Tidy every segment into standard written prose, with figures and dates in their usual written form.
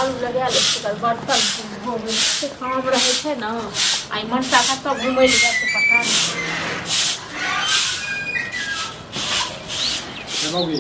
झाड़ू लगा लै छी, ओकर बर्तन धोबै। कते काम रहै छै ने। आइ मनसा कतऽ घुमै लए जायत से पता नहि। मौगी,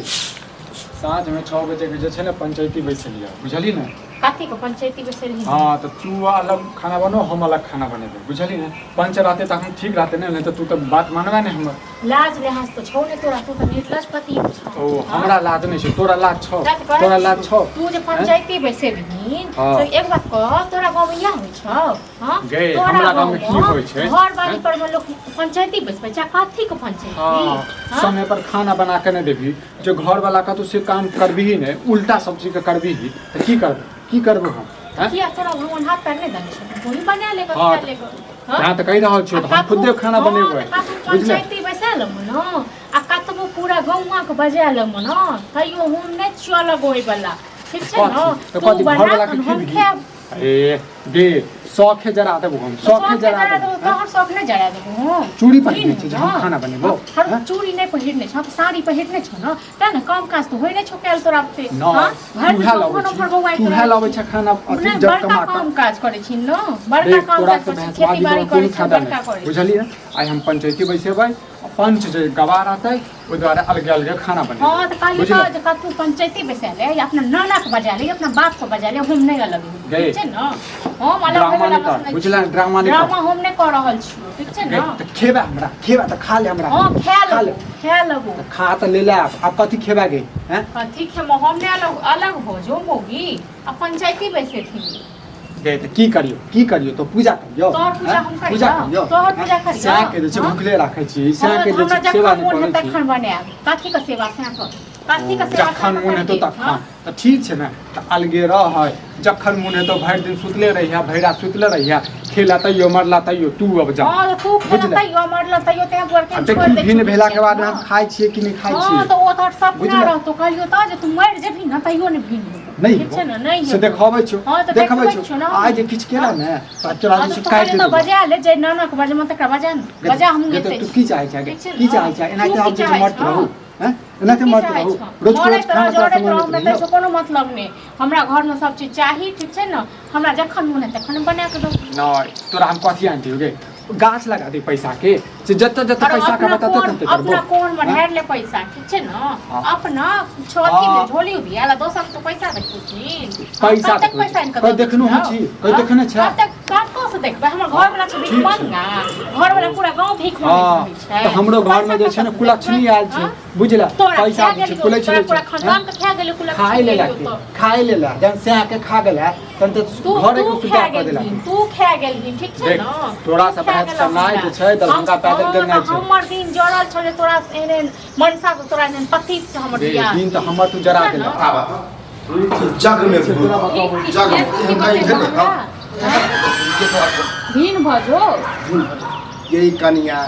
साँझमे 6 बजेके जे छै ने पंचायती बैसलियै, बुझली ने? कथी के पंचायती बैसेलही? हँ, तऽ तू अलग खाना बनो, हम अलग खाना बनेबै, बुझली ने? पंच रहतै तखन ठीक रहतै ने, नहि तऽ तू तऽ बात मानबे नहि हमर। लाज लिहाज तऽ छौ ने तोरा, तू तऽ निर्लज पति छौ। ओ हमरा लाज नहि छै, तोरा लाज छौ? तैं तऽ कहै तोरा छी, लाज छौ? तू जे पंचायती बैसेबही से एक बात कह, तोरा गाँवमे इएह होइ छौ? हँ? गै, तोरा हमरा गाँवमे की होइ छै? घर बाड़ी पर मे लोक पंचायती बैसबै छै? कथी के पंचायती? हँ, समय पर खाना बना के नहि देबही, जे घर वाला कहतौ से काम करबही नहि, उल्टा सब चीज के करबही, तऽ की करबै, की करबो हम, हैं? किया, तोरा भगवान हाथ पैर नहि देने छौ? तू ही बना ले, खा ले। हँ? यहाँ तऽ कहि रहल छियौ, तऽ हम खुदे खाना बनेबै, कतबो बुझले? पंचायती बैसा लेबो ने आ कतबो पूरा गौआँ के बजा लेबो ने, तैयो हम नहि छियौ अलग होय वाला, ठीक छै ने? कथी तऽ तू कथी बना घरवाला के तहन हम खेबही? खायब। ए गे, शौखे जरा देबो हम, शौखे शौक जरा जरा देबो। देबो, तोहर शौक नहि जरा देबो हम। चूड़ी पहिरने छै जे हम खाना बनेबो? हम हैं? चूड़ी नहि पहिरने छौ, साड़ी पहिरने छौ ने, तें ने काम काज तऽ होइ नहि छौ कयल तोरा बुते। नहि, हँ? भरि तूहे दिन लबै फोन छी, पर बौआइत तूहे रहै लबै छी। छै खाना अथी नहि, जब बड़का कमा कऽ। काम काज करै छी ने, बड़का देख, काम तोरा काज से करै छी, भैंसबाजी खेती बाड़ी कोनो करै छी, फायदा बड़का नहि करै छी। बुझलियै? आइ हम पंचायती बैसेबै आ पंच जे गवाह रहतै, ओहि दुआरे अलगे अलगे खाना बनेबै। हँ, तऽ कहली बुझले? तऽ जे कतहु पंचायती बैसा ले या अपना नाना के बजा ले या अपना बाप के बजा ले, हम नहि अलग हेबै। गै, ठीक छै ने? हम अलग ड्रामा होय नहि वला कर, नहि। बुझले? ड्रामा नहि कर। ड्रामा हम नहि कऽ रहल छियौ, ठीक छै गै, ने? तऽ खेबा हमरा, खेबा तऽ खा ले हमरा। हँ, खा खा लेबो, ले। खा लेबो। तऽ खा तऽ ले ले, आब आब कथी खेबा गे, हैं? कथी खेबो? हम नहि अलग अलग हो जो मौगी आ पंचायती बैसेथिन। गए तऽ की करियौ, की करियौ? तऽ पूजा करियौ। तोहर पूजा हैं? हम करियौ? पूजा करियौ। तोहर हैं? पूजा करियौ? सएह के जे छै हँ? भुखले राखै छी, सएह हँ, के जे हमरा छै सेवा जखन नहि मोन करै हेतै छी। तखन बनायब। कथी के सेवा? सएह कर, कथी के सेवा? जखन सएह मोन हेतौ करबिही, तखन। हँ? तऽ ठीक छै ने, तऽ अलगे रहै, जखन मोन हेतौ भरि दिन सुतले रहिहे, भरि राति सुतले रहिहे, खेला तैयो, मरला तैयो, तू अब जा। हँ, तऽ तू खेला बुझले? तैयो, मरला तैयो, तें दुआरे आ के छोड़ि देखी, दै भिन्न छियौ भेलाके बाद हँ। हम खाइ छियै कि नहि खाइ हँ, छियै? तऽ ओ तोहर सपना बुझले? रहतौ। कहलियौ तऽ जे तू मरि जेबही ने तैयो नहि भिन्न हेबौ। नहि ठीक छै ने? नहि से हेतौ। देखबै छौ। हँ, तऽ देखबै देखबै छौ। छौ ने। आइ जे किछु केला ने तऽ तोरा हँ, जे तऽ छै काटि कहलियौ तऽ देबौ। बजा ले, जे नाना के बजेमे तकरा बजा ने, बजा, हमहूँ गे, तऽ एतै तू छी। की चाहै छै? ठीक छै की ने? चाहै छै? एनाहिते तू हम की जे छै चाहै मरत छौ? रहू, हैं? एनाहिते की मरत चाहै रहू? छौ? रोज मरैत रोज रह, खाना तोरा जरैत से रह, मंगैत हमरा रहियौ। ताहिसँ कोनो मतलब नहि। हमरा घरमे सब चीज चाही, ठीक छै ने? हमरा जखन मोन हेतै तखन बना कऽ दऽ। नहि, तोरा हम कथी आनि दियौ गे? गाछ लगा दे पैसा के, से जते जते अरे पैसा अपना कमाता कोन तते तते करबो। अपना कोन में हैं? ढेर ले पैसा, ठीक छै ने? हाँ। अपना छथि हाँ। में झोली उभियाला, दोसर के पैसा देखै छी? पैसा कतेक देखै पैसा छी? आनि कऽ कहीं दऽ देखनो दै छी? छियौ? कहीं हाँ? देखने छै? कतेक कतऽ से देखबै? हमर घर वाला छै ठीक भीख छै। मंगा, घर वाला पूरा गांव भीख हँ, मंगैत रहै छै। तऽ हमरो घर में पैसा जे छै ने कतऽ से कुलक्षणी देखबै? आयल छै, हाँ? बुझला? तोरा पैसा खा जे छै गेलियौ, कुलछि तोरा लै पूरा छै, खानदान हैं? के खा गेलियौ, कुलक्षणी खाय लेला गेलियौ के तऽ। खाय लेला, जहन सएह के खा गेला तहन तऽ तू घरे तू के सुविधा खा कऽ देला। गेलही, तू खा गेलही, ठीक छै देख, ने? तोरा तू से खा बहस गेलह करनाइ हमरा। जे छै, दरभंगा पैदल हँ, गेनाइ तऽ छै। हमर दिन जरल छलै तोरा से एहन एहन मनसा से, तोरा एहन एहन पति से हमर रे, बियाह दिन तऽ हमर तू जरा छै देला। ने? आब जग में तोरा भूल बताबै ठीक जग छै, में तू की एहन कहीं बतेबह भेलै? हमरा? भिन भऽ जो। भूल भऽ जाउ। ये कनिया,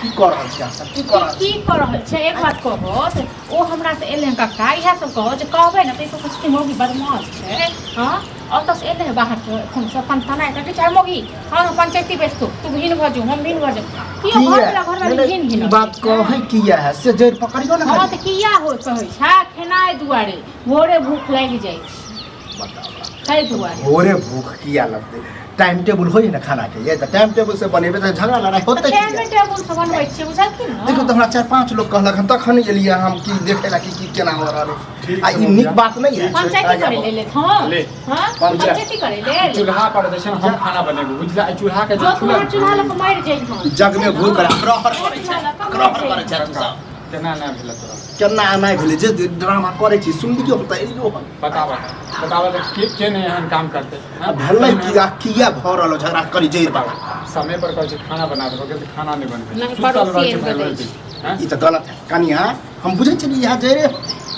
की कऽ रहल छी अहाँ सब? की कऽ रहल छी? की कऽ रहल छै? एक बात कहबो तऽ ओ हमरा से एलै हँ कक्का, इएह सब कहो जे कहबै ने तऽ ई सब कहै छथिन मौगी बदमाश छै। हँ, ओतऽ से एलै हँ बाहर से एखन से अपन तनाइ कटै छै मौगी। हँ, पंचायती बैसतौ, तू भिन भऽ जो, हम भिन भऽ जो, कियो किया? घर वाला घर नहि, वाली नहि, भिन भिन ई बात कहै किया है से जड़ि पकड़ियौ ने। हँ, खाली तऽ किया हो कहै छै? खेनाइ दुआरे भोरे भूख लागि जाइ छै, ताहि दुआरे। भोरे भूख किया लगतै? टाइम टेबुल होइ ने खाना के, ये तऽ टाइम टेबुल से बनेबै तऽ झगड़ा लड़ाइ तऽ होतै टाइम किया? टेबुल से बनबै छियै, बुझलखिन ने? देखियौ तऽ हमरा चारि पाँच लोग कहलक हन तखन एलियै हम कि देखै ला कि की केना हो रहल है। ठीक आ छै ई बबुआ। नीक बात नहि है। पंचायती करै लेल हँ? ले। हँ, पंचायती करै लेल। चूल्हा पर जे छै ने हम खाना बनेबै, बुझला? एहि चूल्हा के जो जे तू चूल्हा लऽ कऽ मरि जइहन। जग में भूल कर रहर करै छै, चूल्हा लऽ कऽ रहर मरि करै छै तू सब। केना नहि भेलै तोरा? केना नहि भेलै जे ड्रामा करै छी, सुनलियौ तऽ एलियौ हन। बताबऽ, बताबऽ तऽ के के नहि एहन काम करतै? आ भेलै कि आ किया भऽ रहल झगड़ा करी जड़ि वाला? समय पर कहै छै खाना बना देबो के, तऽ खाना नहि बनबै नहि, सुतल पड़ोसी रहै छै आबि कऽ भरि दै दिन, हैं? ई तऽ गलत है कनिया, हम बुझै छलियै इएह जड़े।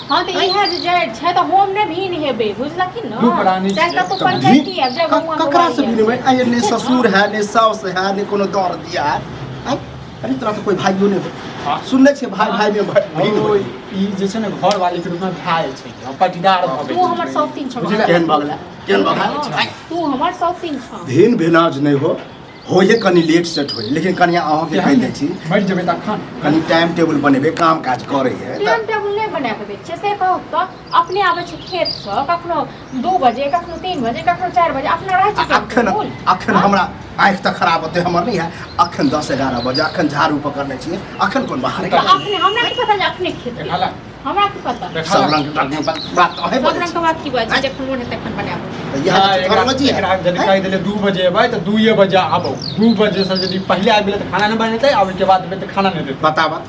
हँ, तऽ इएह जे जड़ि छै तऽ हम नहि भिन हेबै, बुझलखिन ने? दू प्राणी चाहे छियै। कतहु तऽ पंचायती भी आबि जाय, गौआँ ककरा से गौआरी भिनबै? आबि जाय। आइ ने ठीक छै ससुर है, ने साउस है, ने कोनो दर दिया है। आइ अरे तोरा तऽ कोइ भाइयो नहि हो। हाँ। सुनने छियै भाय भाय में भिन्न ओ होइ। ई जे छै ने घर वाली के रूप में भाय छै, हम पटीदार भऽ तू गेल। हमर शौकीन छौ। बुझले? केहन भऽ गेलै, केहन भऽ गेलै? हँ, तू हमर शौकीन छौ। भिन्न भिनाज नहि हो। होइए कनि लेट सेट होइए, लेकिन कनिया अहाँके कहि दै छी, मरि जेबै तखन। कनि टाइम टेबुल बनेबै, काम काज करै है। टाइम टेबुल नहि बना कऽ दै छियै से कहू तऽ? अपने आबै छै खेतसँ कखनो 2 बजे, कखनो 3 बजे, कखनो 4 बजे, अपना रहै छै टाइम अखन टेबुल। अखन हमरा आँखि तऽ खराब होतै हमर नहि है। अखन 10-11 बजे अखन झाड़ू पकड़ने छियै, अखन कोन बाहर तऽ अपने हमरा की पता जे अपने खेत देखा ला। हमरा की पता? देखा सब ला। रंग रंग बात बात अहें सब बजै रंग के छी। बात की बात छै? जखन मोन हेतै तखन बनाबू। तऽ इएह हाँ, तऽ एकरा टेक्नोलॉजी है। एकरा यदि कहि देले 2 बजे एबै तऽ 2 बजे आबौ। 2 बजे से यदि पहिले आबि गेलै तऽ खाना नहि बनेतै, आ ओहिके बाद एबै तऽ खाना नहि देतै। बताबऽ,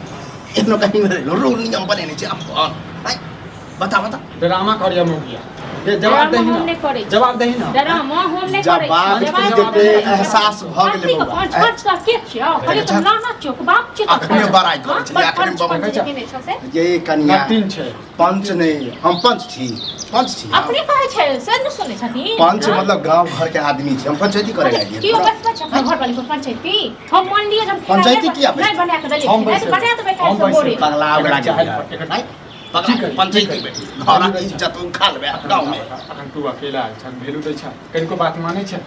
एहनो कहीं रूल नियम बनेने छै अपन? आँय, बता बता। ड्रामा करिया मौगिया जे जवाब ड्रामा दही हम ना। नहि करै छी। जवाब दही ना। डरामा हम नहि करै छी। जवाब जवाब की देबै। देतै? एहसास भऽ गेलै कथी के बौआ। पंच पंच तऽ के छियौ? कहलियै तऽ नाना छियौ कि बाप छियौ? तऽ अखने बड़ाइ करै छलै, हाँ, अखने पंच बड़ाइ। पंच जे केने छौ से ये कनिया नतीन छै। पंच नहि, हम पंच छी, पंच छी हम। अपने कहै छै से नहि सुनै छथिन। पंच हाँ? मतलब गांव घर के आदमी छी हम, पंचायती करे लागिए। केओ बैसबै छै अपना घरवाली पर पंचायती? हम मान लिअ जे हम खेनाइ पंचायती नहि किया नहि बना कऽ देलियै हम खेनाइ, तऽ बैसेबै। बना देबै हम काल्हि से भोरे। बैसेबै। पगला उगला एकर चाहल के पर- एकर आँय, की पगला करी? पंचायती की बैठी करी? घर इज्जत उखा लेबै गाँव में। अखन तू अकेला छै, वैल्यू दै छै, कनिको बात मानै छै?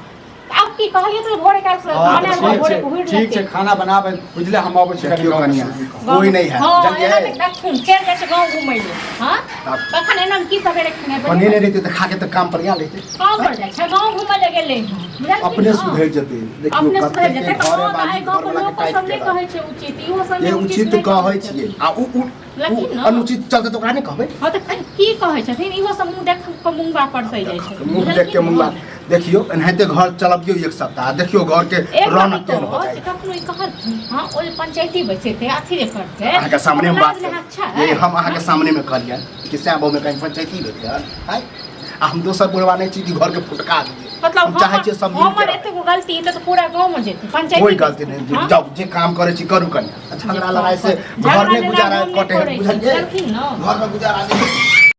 आब की कहलियै तऽ भोरे काल्हि से हाँ, बना ठीक देबै, भोरे छै, घुरि ठीक छै, लेतै। खाना बनाबै बुझले, हम अबै छी कनि देखियौ गाँव कनिया, से। कोई नहीं है हाँ, जानलियै? एना तऽ देखथुन, चलि जाइ छै गाँव घुमै लए। हाँ? तब- तखन एना की सबेरे खेनाइ बनेने बनेबै? रहितै तऽ खा के तऽ काम पर आयल रहितै। काम पर जाइ छै, गाँव घुमै लए गेलै हँ। बुझलखिन अपने ने? सुधरि जेतै। देखियौ अपने सुधरि कतेक जेतै तऽ घरे हाँ, तऽ बाली आइ गाँवके घरवला के लोको टाइट सब नहि केलक। कहै छै उचित, इहो सब जे नहि उचित नहि कहै छथिन। छियै आ उ उ लखिन उ ने। अनुचित चलतै तऽ ओकरा नहि कहबै? हँ तऽ की कहै छथिन? इहो सब मुँह देख कऽ मुँगबा परसै जाइ छै। मुँह देख के बुझलखिन मुँह ने? देखियौ, एनाहिते घर चलबियौ एक सप्ताह, देखियौ घर के एक रौनक बात केहन हो कहू जाइ। जे कखनो ई कहलखिन हँ ओ जे पंचायती बैसेतै अथी जे करतै, अहाँके सामने हम ओकर बात लाज लहाज छै? ये हम अहाँके सामने मे कहलियनि कि सएह बहुमे कहीं पंचायती भेलै हन आँय, आ हम दोसर बुढ़वा नहि छी कि घर के फुटका दियै। मतलब हम चाहै छियै सब मिलके हमर रहै। एतेक गलती तऽ पूरा गाँव मे जेतै पंचायती। कोई गलती नहीं जे हाँ? जाउ, जे काम करै छी करू कनिया। झगड़ा लड़ाई से झगड़ा घर नहि लड़ाई गुजारा हम नहि कटे करै छी, बुझलियै? बुझलखिन ने? घर में गुजारा नहि।